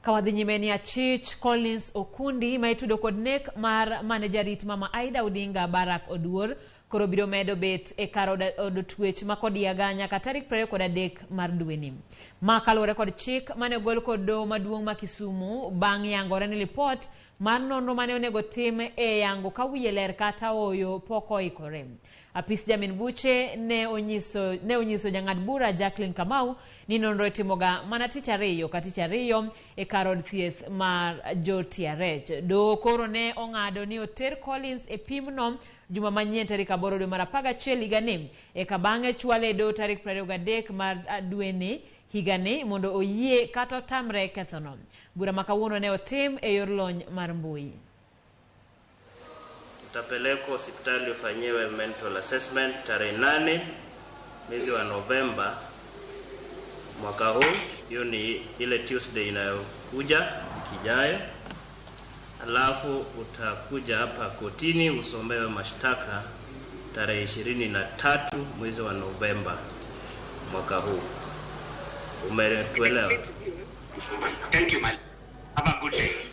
Ka wadhi nyime ni achich Collins Okundi ma itudo kod nek mar mane jarit mama Aida Odinga Barak Oduor koro biro medo bet e kar od twech ma Kodiaga nyaka tarik 23 mar dweni. Ma kaluwore kod chik mane ogol kod doho maduong' ma Kisumu bang' yangore ni lipot mar nonro mane onego tim e yango ka wiye ler kata ooyo pok oikore. Apis jamin buche ne onyiso jang'ad bura Jacqueline Kamau ni nonro itimoga mana tich ariyo ka tich ariyo e kar od thieth mar jo-TRH. Doho koro ne ong'ado ni oter Collins e pimno juma manyien tarik 8 dwe mar 11 higani, eka bang'e chwale e doho tarik 23 mar dweni higani mondo oyie kata otamre kethono. Bura ma kawuono ne otim e yor lony mar mbui. Utapelekwa hospitali ufanyiwe mental assessment tarehe 8 mwezi wa Novemba mwaka huu. Hiyo ni ile Tuesday inayokuja, wiki ijayo. Alafu utakuja hapa kotini usomewe mashtaka tarehe 23 mwezi wa Novemba mwaka huu. Umetuelewa? Thank you, my. Have a good day.